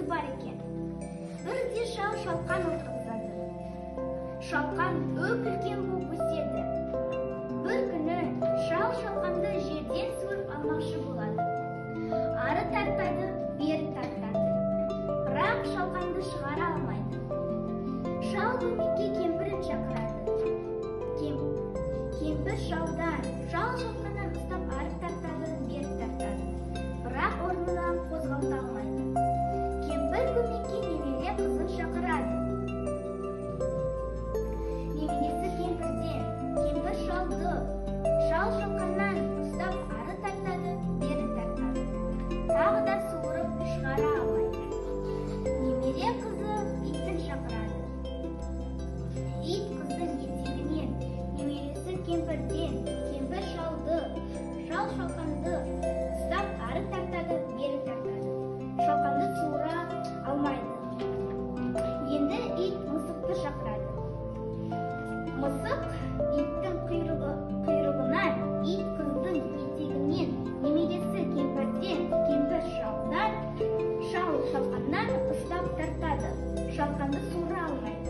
Бар екен. Бірде шал шалқан отырғызады. Шалқан үп-үлкен болып өседі. Бір күні шал шалқанды жерден суырып алмақшы болады. Ары тартады, бері тартады, бірақ шалқанды шығара алмайды. Шал көмекке кемпірін шақырады. Кемпір шал шалқаннан ұстап, ары тартады, бері тартады, бірақ орнынан қозғалта алмайды. Кемпір көмекке немере қызын шақырады. Немересі кемпірден, кемпір шал шалқаннан ұстап, ары тартады, бері тартады, тағы да суырып шығара алмайды. Немере қызы итін шақырады. Ит қыздың етегінен, немересі кемпірден, кемпір шал шалқанды ұстап, ары тартады, бері тартады, шалқанды суыра алмайды. Енді ит мысықты шақырады. Мысық